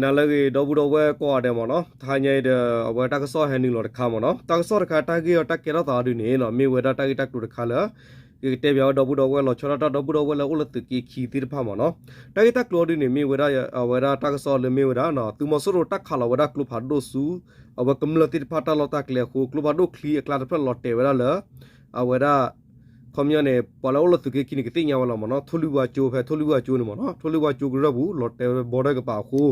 နၤလၢအဂ့ၤ ဒီပုၢ်ဒီဝဲၢ်ကိးဂၤဒဲးမ့ၢ်နီၤ, တဟါညါအံၤဒီး အဝဲတၢ်ကစီၣ်ဟဲနုာ်လီၤတခါမ့ၢ်နီၤ, တၢ်ကစီၣ်တခါ တၢ်ဂ့ၢ်အီၤတၢ်ကဲထီၣ်သးအီၤဒ်န့ၣ်နီၤ မ့ၢ်ဝဲဒၣ်တၢ်ဂ့ၢ်တၢ်ကျိၤတခါလၢ ကကတဲပၠးဝဲဒီပုၢ်ဒီဝဲၢ် လီၤဆီဒၣ်တၢ်ဒီပုၢ်ဒီဝဲၢ်လၢအိၣ်လၢသုးက့ခံသ့ၣ်တဖၣ်မ့ၢ်နီၤ, တၢ်ဂ့ၢ်တၢ်ကျိၤအီၤဒ်န့ၣ် မ့ၢ်ဝဲဒၣ် အဝဲဒၣ်တၢ်ကစီၣ်လၢမ့ၢ်ဝဲဒၣ် သုးမီၤစိရိၤတၢ်ခးလီၤဝဲဒၣ်ကျိဖးဒိၣ်ဆူ အဝဲကမျၢၢ်သ့ၣ်တဖၣ်တၢ်လီၢ်တၢ်ကျဲအဃိ ကျိဖးဒိၣ်ချံအကျါတဖျၢၣ်လီၤတဲာ်ဝဲဒၣ်လၢ အဝဲဒၣ် ခီပညီန့ၣ် ပှၤလၢအိၣ်လၢသုးက့ခံန့ၣ် ကသ့ၣ်ညါဝဲလီၤမ့ၢ်နီၤ, ထိၣ်လွံၢ်ဝါကၠိဖဲ ထိၣ်လွံၢ်ဝါကၠိန့ၣ်မ့ၢ်နီၤ, ထိၣ်လွံၢ်ဝါကၠိကရၢၢ်ပူၤ လီၤတဲာ်ဝဲဘီဒၢကပၤအဃိ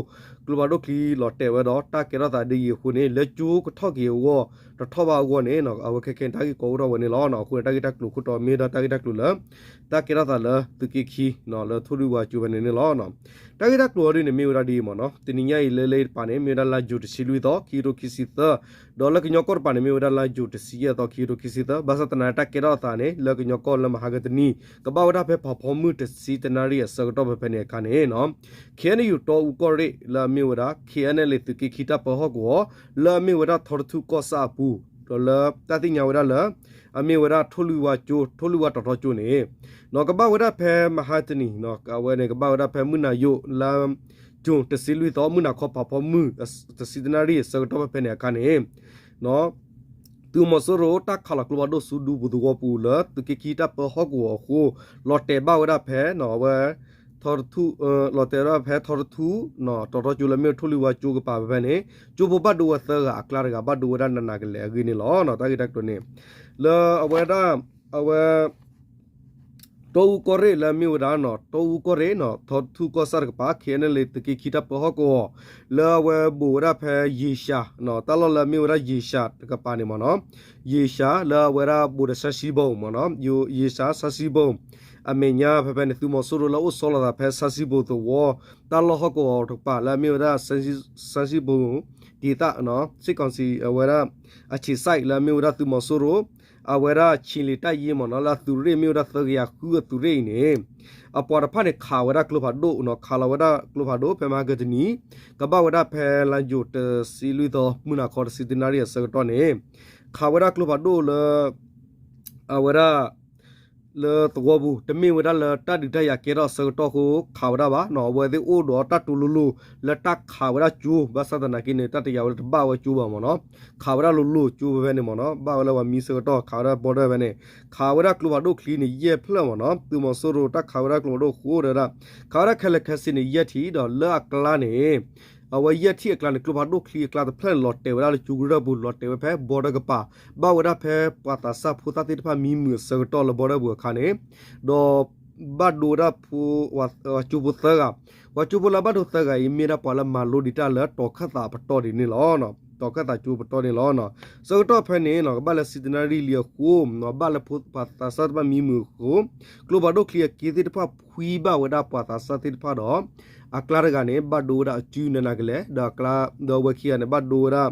ကျိဖးဒိၣ်ချံလီၤတဲာ်ဝဲဒီး တၢ်ကဲထီၣ်သးဒ်အံၤအဃိန့ၣ် လၢကၠိကထီၣ်က့ၤအဂီၢ် တထီၣ်ဘၣ်အဂီၢ်န့ၣ် အဝဲခဲခဲန့ၣ် တၢ်ဂ့ၢ်ကီအိၣ်ထီၣ်ဝဲန့ၣ်လီၤ. အဃိန့ၣ် တၢ်ဂ့ၢ်တၢ်ကျိၤခိၣ်တီမ့ၢ်ဝဲဒၣ်တၢ်ဂ့ၢ်တၢ်ကျိၤလၢ တၢ်ကဲထီၣ်သးလၢသုးက့ခံ လၢထိၣ်လွံၢ်ဝါကၠိဖဲန့ၣ်န့ၣ်လီၤ. တၢ်ဂ့ၢ်တၢ်ကျိၤအီၤဒ်န့ၣ် မ့ၢ်ဝဲဒၣ်ဒ်အံၤမ့ၢ်နီၤ, တနံၤညါအံၤလၢလၢတပၤန့ၣ် မ့ၢ်ဝဲဒၣ်လါယူၤတဆံလွံၢ်သီ ခံကထိခံဆံသၢ, ဒီးလၢကညီကီၢ်တပၤန့ၣ် မ့ၢ်ဝဲဒၣ်လါယူၤတဆံယဲၢ်သီ ခံကထိခံဆံသၢ, ဘၣ်ဆၣ်သနာ်က့တၢ်ကဲထီၣ်အသးန့ၣ် လၢကညီကီၢ်လၢမဟါကတနံၤ ကဘၣ်ဝဲဒၣ်ဖဲဖးဖီမုၢ်တဆံတနၣ်ရံၣ်အဆၢကတီၢ်ဖဲဖဲန့ၣ်အခါန့ၣ် ခ့ၣ်အဲၣ်ယူၣ် တီအူကီၢ်ရ့ၣ် လၢအမ့ၢ်ဝဲဒၣ် ခ့ၣ်အဲၣ်ယူၣ် သုးက့ခံတၢ်ပၢဟီၣ်ကဝီၤ လၢအမ့ၢ်ဝဲဒၣ်ထီတထူၣ်ကီၢ်ဆၣ်အပူၤ, ဒီးလၢတၢ်သ့ၣ်ညါဝဲဒၣ်လၢ အမ့ၢ်ဝဲဒၣ်ထိၣ်လွံၢ်ဝါကၠိ ထိၣ်လွံၢ်ဝါတီၤထီကၠိန့ၣ် နီၤ ကဘၣ်ဝဲဒၣ်ဖဲမဟါတနံၤ အဝဲန့ၣ် ကဘၣ်ဝဲဒၣ်ဖဲမုၢ်နၤယိးလါ ယူၤ တဆံလွံၢ်သီ မုၢ်နၤခီဖးဖီမုၢ် တဆံတနၣ်ရံၣ်အဆၢကတီၢ်ဖဲဖဲန့ၣ်အခါန့ၣ် သုးမီၤစိရိၤတၢ်ခးလီၤကျိဖးဒိၣ်ဆူဒူပူၤသဝီပူၤလၢသုးက့ခံတၢ်ပၢဟီၣ်ကဝီၤအဃိ လီၤတဲာ်ဘၣ်ဝဲဒၣ်ဖဲ အဝဲ ထီတထူၣ် လီၤတဲာ်ဝဲဒၣ်ဖဲထီတထူၣ် တီၤထီကၠိလၢမ့ၢ်ထိၣ်လွံၢ်ဝါကၠိကပၤဖဲဖဲန့ၣ် ကၠိဖိဘၣ်ဒိဝဲသၢဂၤ အကျါတဂၤဘၣ်ဒိဝဲဒၣ်နးနးကလဲာ်အဂ့ၢ်န့ၣ်လီၤ. တၢ်ဂ့ၢ်တၢ်ကျိၤန့ၣ် လၢအဝဲဒၣ် အဝဲ တီအူကီၢ်ရ့ၣ်လၢအမ့ၢ်ဝဲဒၣ် တီအူကီၢ်ရ့ၣ် ထီတထူၣ်ကီၢ်ဆၣ်တကပၤ ခ့ၣ်အဲၣ်ယူၣ် သုးက့ခံတၢ်ပၢဟီၣ်ကဝီၤ လၢအဝဲဘူးဝဲဒၣ်ဖဲယ့ၣ်ၡး တၢ်လီၢ်လၢအမ့ၢ်ဝဲဒၣ်ယ့ၣ်ၡးတကပၤန့ၣ်မ့ၢ်နီၤ, ယ့ၣ်ၡးလၢအဝဲဒၣ်ဘူးဒီး ဆၣ်စံဘိၣ်မ့ၢ်နီၤ, ယ့ၣ်ၡး ဆၣ်စံဘိၣ် အမဲာ်ညါဖဲဖဲန့ၣ် သုးမီၤစိရိၤလၢအိၣ်ဆီလီၤသးဖဲဆၣ်စံဘိၣ်သဝီ တၢ်လီၢ်ဟီၣ်ကဝီၤတကပၤလၢအမ့ၢ်ဝဲဒၣ် ဆၣ်စံဘိၣ် ဒသ စ့ၢ်ကီးစံး အဝဲဒၣ် အဆံးစဲး လၢအမ့ၢ်ဝဲဒၣ်သုးမီၤစိရိၤ အဝဲဒၣ်ဆံးလ့ၤတၢ်ယ့မ့ၢ်နီၤ လၢအသုးရ့ၣ်မ့ၢ်ဝဲဒၣ်သၢကယၤဃုအသုးရ့ၣ်အံၤန့ၣ် အပှၤတဖၣ်န့ၣ် ခးဝဲဒၣ်ကျိဖးဒိၣ်နီၤ, ခးလီၤဝဲဒၣ်ကျိဖးဒိၣ်ဖဲမဟါကတနံၤ ကဘၣ်ဝဲဒၣ်ဖဲလါယူၤတဆံလွံၢ်သီ မုၢ်နၤခီတဆံတနၣ်ရံၣ်အဆၢကတီၢ်န့ၣ် ခးဝဲဒၣ်ကျိဖးဒိၣ်လၢ အဝဲဒၣ် လၢသဝီပူၤ တမ့ၢ်ဝဲဒၣ်လၢတၢ်ဒုးတၢ်ယၤကဲထီၣ်အဆၢကတီၢ်အဃိ ခးဝဲဒၣ်ဘၣ်နီၤ, အဝဲသ့ၣ်အိၣ်ဒီးတၢ်တိၤလိၤလိၤ လၢတၢ်ခးဝဲဒၣ်ကၠိ ဘၣ်ဆၣ်သနာ်က့န့ၣ် တၢ်တယာ်ဝဲလၢတဘၣ်ဝဲကၠိဘၣ်မ့ၢ်နီၤ, ခးဝဲဒၣ်လိၤလိၤကၠိဖဲဖဲန့ၣ်မ့ၢ်နီၤ, ဘၣ်ဝဲလၢပှၤမံဆၢကတီၢ် ခးဝဲဒၣ်ဘီဒၢဖဲန့ၣ် ခးဝဲဒၣ်ကျိဖးဒိၣ်ချံန့ၣ် ယဲၢ်ဖျၢၣ်မ့ၢ်နီၤ, သုးမီၤစိရိၤတၢ်ခးဝဲဒၣ်ကျိဖးဒိၣ်ဃိဒီး ခးဝဲဒၣ်ခဲလၢာ်ခဲဆ့န့ၣ် ယဲၢ်ထံၣ်ဒီးလၢအကျါန့ၣ် အဝဲယဲၢ်ထံၣ်အကျါန့ၣ် ကျိဖးဒိၣ်ချံအကျါတဖျၢၣ်န့ၣ် လီၤတဲာ်ဝဲဒၣ်လၢကၠိကရၢၢ်ပူၤ လီၤတဲာ်ဝဲဖဲဘီဒၢကပၤ ဘၣ်ဝဲဒၣ်ဖဲပှၤသးစၢ်ဖိသၣ်သ့ၣ်တဖၣ်မံမုာ်အဆၢကတီၢ်လၢဘီဒၢပူၤအခါန့ၣ် ဒီးဘၣ်ဒိဝဲဒၣ်ဖိ ကၠိဖိသၢဂၤ, ပှၤကၠိဖိလၢအဘၣ်ဒိသၢဂၤအံၤ မ့ၢ်ဒၣ်ပှၤလၢမၤလိဒံးတၢ်လၢတီၤခၢၣ်သးအပတီၢ်ဒ်န့ၣ်လီၤ. တီၤခၢၣ်သးကၠိပတီၢ်န့ၣ်လီၤ. ဆၢကတီၢ်ဖဲန့ၣ် ကဘၣ်လၢဆံတနၣ်ရံၣ်လံအဃိ ဘၣ်လၢဖိပှၤသးစၢ်တဖၣ်မံမုာ်အဃိ ကျိဖးဒိၣ်ချံအက့သ့ၣ်တဖၣ်ဖှံဘၣ်ဝဲဒၣ်ပှၤသးစၢ်သ့ၣ်တဖၣ်ဒီး အကျါတဂၤန့ၣ် ဘၣ်ဒိဝဲဒၣ်အစုနးနးကလဲာ် ဒီးအကျါ ဒီးအဝဲခံဂၤန့ၣ် ဘၣ်ဒိဝဲဒၣ်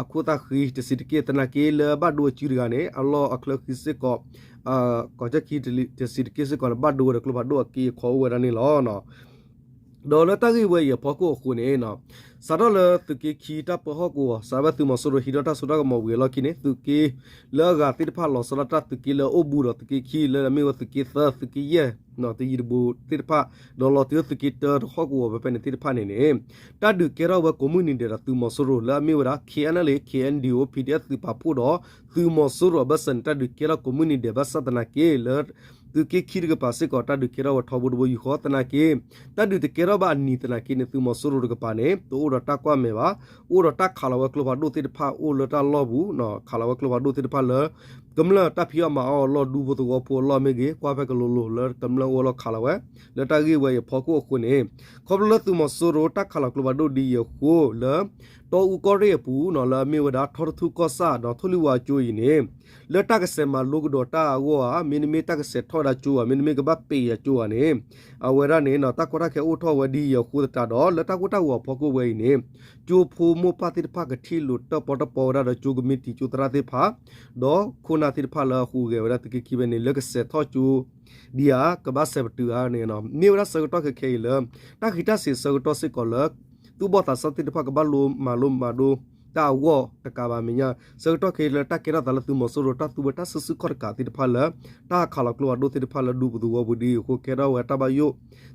အခိၣ်သၣ်ဃံတဆံးတက့ၢ် သနာ်က့လၢဘၣ်ဒိအစုတဂၤန့ၣ် အလီၢ်အချၢဃံစ့ၢ်ကီး ကီၢ်ကၠၢ်ခံတဆံးတက့ၢ်စ့ၢ်ကီးန့ၣ် ဘၣ်ဒိဝဲဒီးကျိဖးဒိၣ်အက့အခီအိၣ်ဝဲဒၣ်န့ၣ်လီၤ. ဒီးလၢတၢ်ဂ့ၢ်ဝဲအံၤအဖီခိၣ်အဃိန့ၣ် စးထီၣ်လၢသုးက့ခံတၢ်ပၢဟီၣ်ကဝီၤ စးထီၣ်ဝဲသုးမီၤစိရိၤဟံးထီၣ်တၢ်စိတၢ်ကမီၤဝံၤအလီၢ်ခံန့ၣ် သုးက့လၢအဂၤသ့ၣ်တဖၣ်လီၤဆီဒၣ်တၢ် သုးက့လၢအမ့ၢ်ဝဲသုးက့သၢ သုးက့ယဲၢ် တယံၤတဘူးသ့ၣ်တဖၣ် ဒီးလီၤတုၤလၢသုးက့တၢတဟီၣ်ကဝီၤဖဲဖဲန့ၣ်သ့ၣ်တဖၣ်န့ၣ်န့ၣ် တၢ်ဒုးကဲထီၣ်ဝဲကိးမုၢ်နံၤဒဲးဒီးသုးမီၤစိရိၤလၢအမ့ၢ်ဝဲဒၣ် ခ့ၣ်အဲၣ်ယူၣ် ခ့ၣ်အဲၣ်ယူၣ် ပီၣ်ဒံၣ်အ့ၣ် သုးပာ်ဖှိၣ်ဒီး သုးမီၤစိရိၤအဘၢၣ်စၢၤန့ၣ် တၢ်ဒုးကဲထီၣ်ကိးမုၢ်နံၤဒဲး ဘၣ်ဆၣ်သနာ်က့လၢ သုးက့ခံတကပၤစ့ၢ်ကီး တၢ်ဒုးကဲထီၣ်ဝဲထီဘိတဘိယူၢ်ဃီသနာ်က့ တၢ်ဒုးတကဲထီၣ်ဘၣ်အနံၤသနာ်က့န့ၣ် သုးမီၤစိရိၤတကပၤန့ၣ် တအိၣ်ဒီးတၢ်ကွၢ်မဲာ်ဘၣ်, အိၣ်ဒီးတၢ်ခးလီၤဝဲကျိဖးဒိၣ်သ့ၣ်တဖၣ်အိၣ်လၢတၢ်လီၢ်ပူၤ, ခးလီၤဝဲကျိဖးဒိၣ်သ့ၣ်တဖၣ်လၢ ကမျၢၢ်တၢ်ဖံးအီၣ်မၤအီၣ်အလီၢ် ဒူဖိသဝီဖိအလီၢ်မ့ၢ်ဂ့ၤ ကွၢ်ဖဲကလိၤလိၤလၢကမျၢၢ်အိၣ်အလီၢ်ခးလီၤဝဲ လၢတၢ်ဂ့ၢ်ဝဲအံၤအဖီခိၣ်အဃိန့ၣ် ခီဖျိလၢသုးမီၤစိရိၤတၢ်ခးလီၤကျိဖးဒိၣ်ဒ်အံၤအဃိလၢ တီအူကီၢ်ရ့ၣ်အပူၤနီၤ လၢအမ့ၢ်ဝဲဒၣ် ထီတထူၣ်ကီၢ်ဆၣ်ဒီးထိၣ်လွံၢ်ဝါကၠိအံၤန့ၣ် လၢတၢ်ကဆဲးမၤလိကဒီးတၢ်အဂီၢ်ဧါ, မ့တမ့ၢ်တၢ်ကဆဲးထီၣ်ဝဲဒၣ်ကၠိဧါ, မ့တမ့ၢ်ကဘၣ်ပဲာ်ယၤကၠိဧါန့ၣ် အဝဲဒၣ်န့ၣ် တၢ်ကီတၢ်ခဲအိၣ်ထီၣ်ဝဲဒ်အံၤအဃိသတးဒီး လၢတၢ်ကိၢ်တၢ်ဂီၤအဖီခိၣ်ဝဲအံၤန့ၣ် ကၠိဖိမိၢ်ပၢ်သ့ၣ်တဖၣ်ကထံၣ်လိာ်တၢၣ်ပီၣ်တၢၣ်ပီဝဲဒၣ်ဒီးကၠိကမံးတံာ်ကၠိသရၣ်သ့ၣ်တဖၣ် ဒီးခိၣ်နၢ်သ့ၣ်တဖၣ်လၢအဟူးဂဲၤဝဲဒၣ်သုးက့ခံဖဲန့ၣ် လၢကဆဲးထီၣ်ကၠိ ဒ်ဧါ ကဘၣ်ဆဲးပတုာ်ဧါန့ၣ် မ့ၢ်ဝဲဒၣ်ဆၢကတီၢ်ခဲခဲအံၤလၢ တၢ်ဃံးတၢ်စ့ၤဆၢကတီၢ်စ့ၢ်ကီးလၢ သူၣ်ဘီၣ်သးစၢ်သ့ၣ်တဖၣ်ကဘၣ်လိမၤလိမၤဒိး တၢ်အဂီၢ်တကးဘၣ်မဲာ်ညါ ဆၢကတီၢ်ခဲအံၤလၢတၢ်ကဲထီၣ်သးလၢသုးမီၤစိရိၤ တၢ်သူဝဲတၢ်စုဆူၣ်ခီၣ်တကးသ့ၣ်တဖၣ်လၢ တၢ်ခးလီၤကျိဖးဒိၣ်သ့ၣ်တဖၣ်လၢဒူပူၤသဝီပူၤဒ်အံၤအဃိ ကဲထီၣ်ဝဲတၢ်ဘၣ်ယိၣ်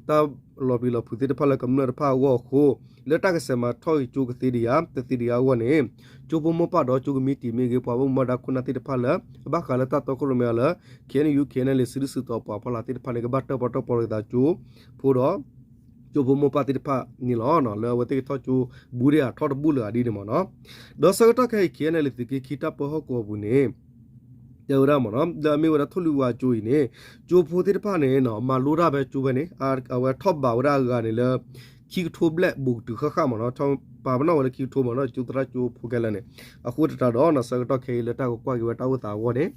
တၢ်လီၤပျံၤလီၤဖုးသ့ၣ်တဖၣ်လၢကမျၢၢ်တဖၣ်အဂီၢ်အဃိ လၢတၢ်ကဆဲးမၤထီၣ်က့ၤကၠိကသ့ဒံးဧါ တသ့ဒံးဧါအဂီၢ်န့ၣ် ကၠိဖိမိၢ်ပၢ်ဒီးကၠိကမံးတံာ်မ့ၢ်ဂ့ၤ ပှၤဘၣ်မူဘၣ်ဒါခိၣ်နၢ်သ့ၣ်တဖၣ်လၢ အဘၣ်ဃးလၢတၢ်တီခိၣ်ရိၣ်မဲအီၤလၢ KNU KNLA စုဒုၣ်စုတီၤပှၤဖီလာ်သ့ၣ်တဖၣ်န့ၣ် ကဘၣ်တၢၣ်ပီၣ်တၢၣ်ပီလိာ်သးကၠိဖိဒီး ကၠိဖိမိၢ်ပၢ်သ့ၣ်တဖၣ်န့ၣ်လီၤ. လၢအဝဲသ့ၣ်ကထီၣ်ကၠိဘူးဒံးဧါထီၣ်တဘူးလၢၤဧါဒ်န့ၣ်မ့ၢ်နီၤ. ဒီးဆၢကတီၢ်ခဲအံၤ KNLA သုးက့ခံတၢ်ပၢဟီၣ်ကဝီၤပူၤန့ၣ် တဲဝဲဒၣ်မ့ၢ်နီၤ လၢအမ့ၢ်ဝဲဒၣ်ထိၣ်လွံၢ်ဝါကၠိအံၤန့ၣ် ကၠိဖိသ့ၣ်တဖၣ်န့ၣ်နီၤ မၤလိတၢ်ဖဲကၠိဖဲန့ၣ် အဝဲထီၣ်ဘးဝဲဒၣ်အဂၤန့ၣ်လၢ ခံကထိဘျဲၣ်ဘူးကတုၤဃၣ်ဃၣ်မ့ၢ်နီၤ ထီၣ်ပာ်ပနီၣ်ဝဲလၢခံကထိမ့ၢ်နီၤ ကၠိသရၣ်ကၠိဖိခဲလၢာ်န့ၣ် အဃိသတးဒီးနီၤ ဆၢကတီၢ်ခဲအံၤလၢတၢ်ကကွၢ်က့ၤဝဲတၢ်အိၣ်သးအဂီၢ်န့ၣ်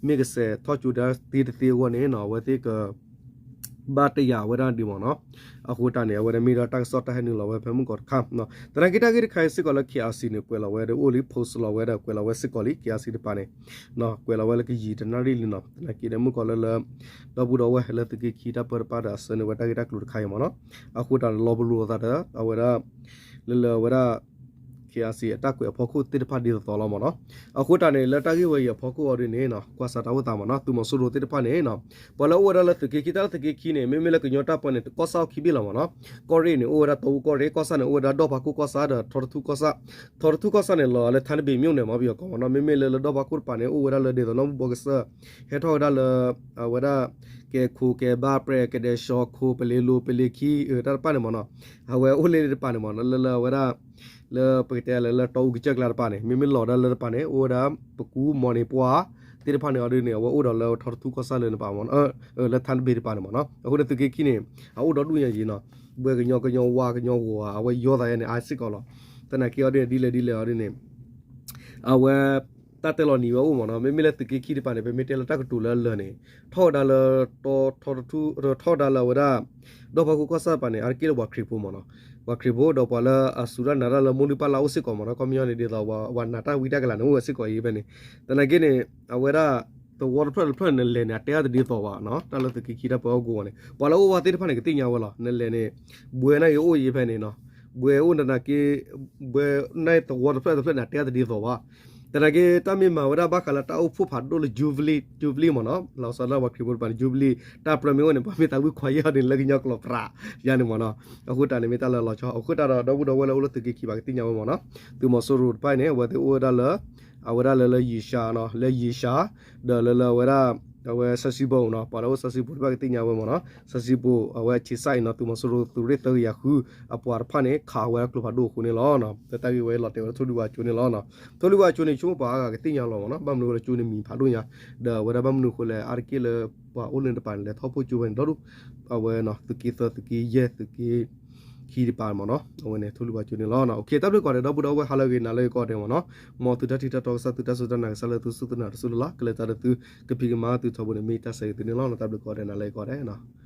မ့ၢ်ကဆဲးထီၣ်ကၠိဒၣ်သ့တသ့အဂီၢ်န့ၣ်နီၤ အဝဲသ့ၣ်က ဘၣ်တယာ်ဝဲဒၣ်ဒ်မ့ၢ်နီၤ. အဃိတၢ်န့ၣ် အဝဲန့ၣ်မ့ၢ်ဒၣ်တၢ်ကစီၣ်တၢ်ဟဲနုာ်လီၤဝဲဖဲမုၢ်ဂီၤတခါ သနာ်က့တၢ်ဂ့ၢ်တခါအံၤစ့ၢ်ကီးလၢ KIC န့ၣ် ကွဲးလီၤဝဲဒီးအိၣ်လံ post လီၤဝဲဒီးကွဲးလီၤဝဲစ့ၢ်ကီးလံ KIC တပၤန့ၣ် ကွဲးလီၤဝဲလၢကယံာ်တနၣ်ရံၣ်လံနီၤ သနာ်က့ဒီးမုၢ်ဂီၤလၢလၢ ဒီပုၢ်ဒီဝဲၢ်လၢသုးက့ခံတၢ်ပၢတပၢ်ဒီးအဆၢန့ၢ်ဝဲတၢ်ဂ့ၢ်တၢ်ကျိၤတခါအံၤမ့ၢ်နီၤ အဃိတၢ်န့ၣ်လီၤပလိာ်သးဒီး အဝဲဒၣ် လၢလၢအဝဲဒၣ် KIC အတၢ်ကွဲးအဖီခိၣ်သ့ၣ်တဖၣ်ဒ်သိးသိးလီၤမ့ၢ်နီၤ. အဃိတၢ်န့ၣ် လၢတၢ်ဂ့ၢ်ဝဲအံၤအဖီခိၣ်အီၤဒ်န့ၣ်နီၤ ကွၢ်စးတၢ်အိၣ်သးမ့ၢ်နီၤ သုးမီၤစိရိၤသ့ၣ်တဖၣ်န့ၣ်နီၤ ပှၤလၢအိၣ်ဝဲဒၣ်လၢသုးက့ခံတၢ်လၢသုးက့ခံန့ၣ် မ့မ့ၢ်လၢကညီတၢ်ပၢန့ၣ် ကီၢ်ဆၣ်အိၣ်ခံဘ့ၣ်လီၤမ့ၢ်နီၤ. ကီၢ်ရ့ၣ်န့ၣ် အိၣ်ဝဲဒၣ်တီအူကီၢ်ရ့ၣ် ကီၢ်ဆၣ်န့ၣ် အိၣ်ဝဲဒၣ်ဒီၣ်ဖးခိၣ်ကီၢ်ဆၣ်ဒီးထီတထူၣ်ကီၢ်ဆၣ် ထီတထူၣ်ကီၢ်ဆၣ်န့ၣ် လီၤလၢထါနဘ့ၣ်မျိၣ်န့ၣ်မ့ၢ်ပယီၤကီၢ်မ့ၢ်နီၤ မ့မ့ၢ်လၢလၢဒီၣ်ဖးခိၣ်တပၤန့ၣ် အိၣ်ဝဲဒၣ်လၢဒ်သိးနီၢ်မုၢ်ဘီကစၢၢ် ဟဲထီၣ်ဝဲဒၣ်လၢ အဝဲဒၣ် ကဲခိၣ်ကဲဘါပြဲၣ်ကဒဲးရှီခိၣ် ပလ့ၤလိၤပလ့ၤခံ တၢ်တဖၣ်န့ၣ်မ့ၢ်နီၤ အဝဲအိၣ်လၢတပၤန့ၣ်မ့ၢ်နီၤ လၢလၢအဝဲဒၣ် လၢပကတဲလၢလၢတီအူကစၢၢ်ကျါတပၤန့ၣ် မ့မ့ၢ်လီၤဒၣ်လၢတပၤန့ၣ် အိၣ်ဝဲဒၣ်ပကူမီၤန့ၣ်ပှၢ် သ့ၣ်တဖၣ်န့ၣ်အီၤဒ်န့ၣ် အဝဲအိၣ်ဒီးလၢထီတထူၣ်ကီၢ်ဆၣ်လၢနပၤမ့ၢ်နီၤ လၢထါနဘ့ၣ်တပၤန့ၣ်မ့ၢ်နီၤ အဃိန့ၣ်သုးက့ခံန့ၣ် အအိၣ်ဒီဒူၣ်ညါယံၤနီၤ ဘှဲကညီကညီဝါကညီဂီၤဧါ အဝဲယီၤသးယါန့ၣ် အါစ့ၢ်ကီးလီၤ သနာ်က့အီၤဒ်န့ၣ်ဒ်လဲၣ်ဒ်လဲၣ်အီၤဒ်န့ၣ် အဝဲ တၢ်တဲလီၤနံၤဝဲအိၣ်မ့ၢ်နီၤ မ့မ့ၢ်လၢသုးက့ခံတပၤန့ၣ် ပမ့ၢ်တဲလၢတၢ်ကတိၤလၢအလၢာ်န့ၣ် ထီၣ်ဝဲဒၣ်လၢ တီထီတထူၣ် ထီၣ်ဝဲဒၣ်လၢအဝဲဒၣ် ဒီၣ်ဖးခိၣ်ကီၢ်ဆၣ်တပၤန့ၣ် အါတက့ၢ်လၢပှၤခရံာ်ဖိမ့ၢ်နီၤ ပှၤခရံာ်ဖိဒီးပှၤလၢအစူၤတၢ်နာ်တၢ်လၢမိၢ်လုၢ်ပၢ်လၢ်အိၣ်စ့ၢ်ကီးမ့ၢ်နီၤ ခီပညီန့ၣ်ဒ်သိး ပှၤနာ်တၢ်ဝံတၢ်ကလၤန့ၣ် အိၣ်ဝဲစ့ၢ်ကီးအံၤဖဲန့ၣ် သနာ်က့န့ၣ် အဝဲဒၣ် သဝီတဖျၢၣ်တဖျၢၣ်န့ၣ် နလဲၤန့ၣ် အတဲအါတဒ်သိးဘၣ်နီၤ တၢ်လၢသုးက့ခံတၢ်ပၢဟီၣ်ကဝီၤန့ၣ် ပှၤလၢအိၣ်ဝဲသ့ၣ်တဖၣ်န့ၣ် ကသ့ၣ်ညါဝဲလီၤ နလဲၤန့ၣ် ဘှဲန့ၣ်ဂ့ၤအိၣ်ယံၤဖဲန့ၣ်နီၤ ဘှဲအိၣ်သနာ်က့ ဘှဲန့ၣ်သဝီတဖျၢၣ်တဖျၢၣ်န့ၣ် အတဲအါတဒ်သိးဘၣ် သနာ်က့ တၢ်မ့ၢ်မၤဝဲဒၣ်ဘၣ်ဃးလၢတၢ်အိၣ်ဖှိၣ်ဖးဒိၣ်လၢ Jubilee Jubilee မ့ၢ်နီၤ လီၤဆီဒၣ်ပှၤခရံာ်ဖိတပၤန့ၣ် Jubilee တၢ်ပြၢမ့ၢ်အိၣ်န့ၣ် ပှၤမ့ၢ်သးဝံၣ်ခွါယဲၢ်အီၤန့ၣ် လၢကညီကျိာ်ပြးယါန့ၣ်မ့ၢ်နီၤ အဃိတၢ်န့ၣ်မ့ၢ်တၢ်လၢလီၤဆီ အဃိတၢ်ဒီး ဒီပုၢ်ဒီဝဲၢ်လၢအိၣ်လၢသုးက့ခံဘၣ်ကသ့ၣ်ညါဝဲမ့ၢ်နီၤ သုးမီၤစိရိၤတဖၣ်န့ၣ် အဝဲသ့ၣ်အိၣ်ဝဲဒၣ်လၢ အဝဲဒၣ်လၢလၢယံၤၡါနီၤ လၢယံၤၡါ ဒီးလၢလၢအဝဲဒၣ် အဝဲစၢၤစံဘိနီၤ ပှၤလၢအိၣ်စၢၤစံဘိတဖၣ်ကသ့ၣ်ညါဝဲမ့ၢ်နီၤ စၢၤစံဘိ အဝဲဆံးစၢ်အံၤနီၤ သုးမီၤစိရိၤသုးရ့ၣ်သၢကယၤဃု အပှၤတဖၣ်န့ၣ် ခးဝဲဒၣ်ကျိဖးဒိၣ်အဃိန့ၣ်လီၤ. လၢတၢ်ဂ့ၢ်ဝဲလီၤတဲာ်ဝဲဒၣ်ထိၣ်လွံၢ်ဝါကၠိန့ၣ်လီၤ. ထိၣ်လွံၢ်ဝါကၠိန့ၣ် ဆိကမိၣ်ပှၤအါဂၤကသ့ၣ်ညါလီၤမ့ၢ်နီၤ ဘၣ်မနုၤဃိလၢကၠိန့ၣ်မံၤဖးဒိၣ်ညါ ဒီးအဝဲဒၣ်ဘၣ်မနုၤဃိလဲၣ် အါတက့ၢ်လၢပှၤအိၣ်လၢတပၤန့ၣ် လဲၤထီၣ်ဖှိၣ်ကၠိဖဲန့ၣ်ဒီဒူၣ် အဝဲနီၤ သုးက့သၢ သုးက့ယဲၢ် သုးက့ခံတပၤမ့ၢ်နီၤ အဝဲန့ၣ်ထိၣ်လွံၢ်ဝါကၠိန့ၣ်လီၤ. တၢ်ဘျုးကိးဂၤဒဲး ဒီပုၢ်ဒီဝဲၢ်ဟါလၢအဂ့ၤ နၤလၢအဂ့ၤကိးဂၤဒဲးမ့ၢ်နီၤ မ်သုတၢ်ထံၣ်တၢ်တီကစၢ် သုတၢ်စူၢ်တၢ်နာ်ကစၢ်လၢသုစူၢ်သုနာ်တစူၢ်လၢ်လၢ် ကလဲၤတၢ်ဒီးသုကဖံးကမၤသုထီဘိန့ၣ် မ့ၢ်တၢ်ဆၢဂ့ၤသုန့ၣ်လီၤ. တၢ်ဘျုးကိးဂၤဒဲး နၤလၢအဂ့ၤကိးဂၤဒဲးနီၤ